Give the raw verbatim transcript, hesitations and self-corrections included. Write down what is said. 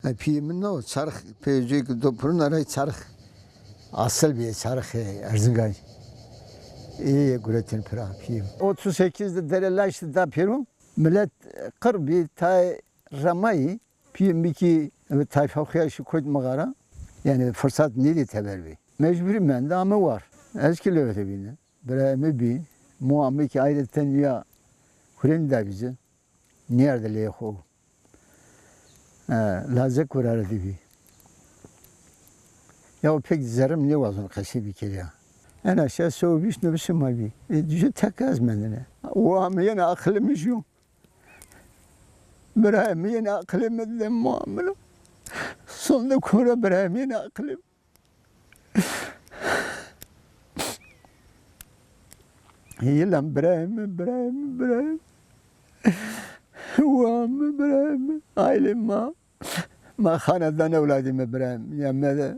E, pîyê mi no, çarx, pê cuyê ke do purun aray çarx. Asıl bir çarx, e, Erzingan. İyi guretin pira pîyê mi. Otuz sekiz de Dere Laş de da pêro. Millet, e, qir bî, tay remayî. Pîyê mi kî, e, tayfa xo ya şî kewt mixara. Yani fırsat nêdî teber bî. Mecburî mende ame war. Ez kî lewete bîne. Birayê mi bî. Moa mi kî ayreten ya hurênî da bî ci. Nêerde leyê xo. E, lazek wurare de bî. Ya o pek zerrim nêwazon qesey bikerî ya. En aşağı se û vîst nobîse ma bî. E, duje tek ez mendine. O ameyene aqilê mi jû. Birayê mi yenê aqilê mi de moa min o. Sonde kore birayê mi yenê aqilê mi. Yılan birayê mi, birayê mi, birayê mi. Wa mi, birayê mi. Ailê ma. Ma xanedan ewladî mi, birayê mi. Ya me de